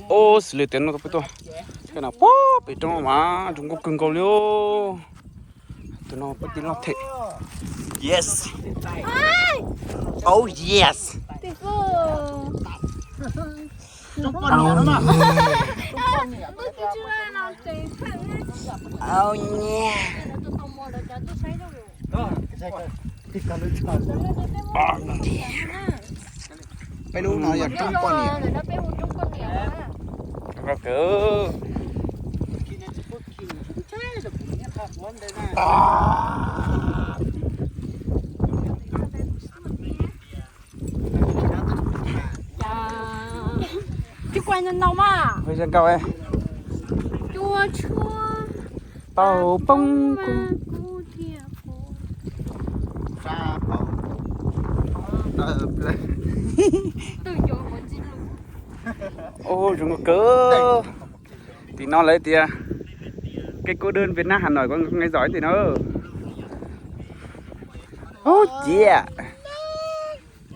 Ub, xws li tias no peb tuaj, no pog pem roob mas zoo nkauj kawg nkaus li os. Tus no peb tij laug them. Yes. Oh yes. Oh yeah. Peb lub no yog roob poj niam. Cua tshuab tau poob kub. Ub, zoo nkauj kawg. Tim no lawv tias cái cô đơn Việt Nam Hà Nội có ngay giỏi tim no. Ub, ciaj.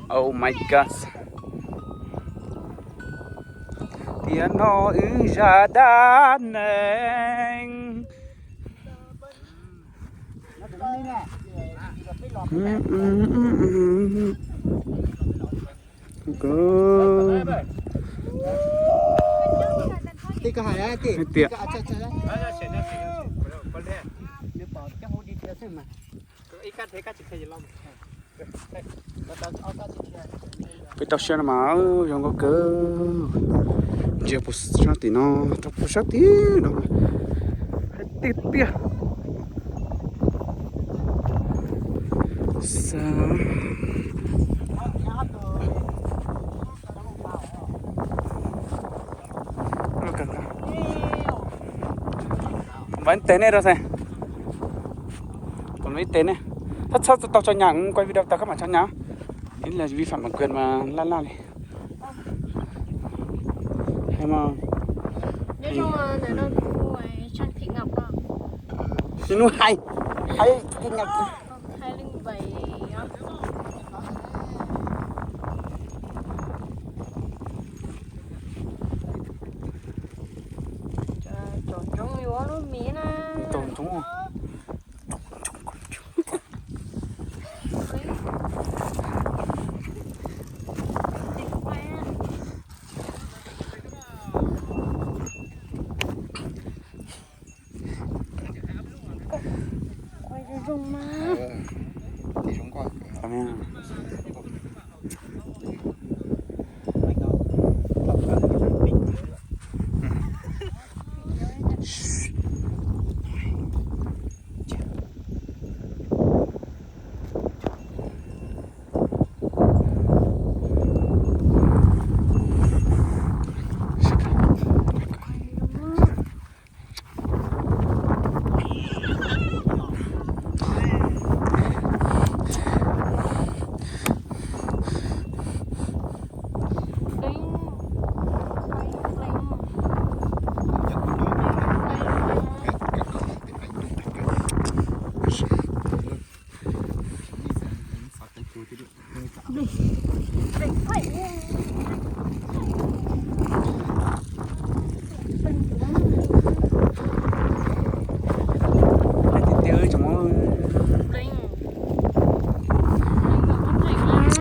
Oh my God. Tiam no wb zaj dab neeg. Tias peb tau siab no mas zoo nkauj kawg. Ntsia puag sab tim no, rau puag sab tim no, tiag tiag. Xav npaj ib teg nej rau xav, kom ib teg nej, txhob txhob tau tso nyas, kuaj video tag koj mam tso nyas. Ib los vi phạm bản quyền mas laj laj li. Hay mas. Hnub hais, hais, Tsom ntsoov yuav lub miv na. Tsom ntsoov. Zoo mas.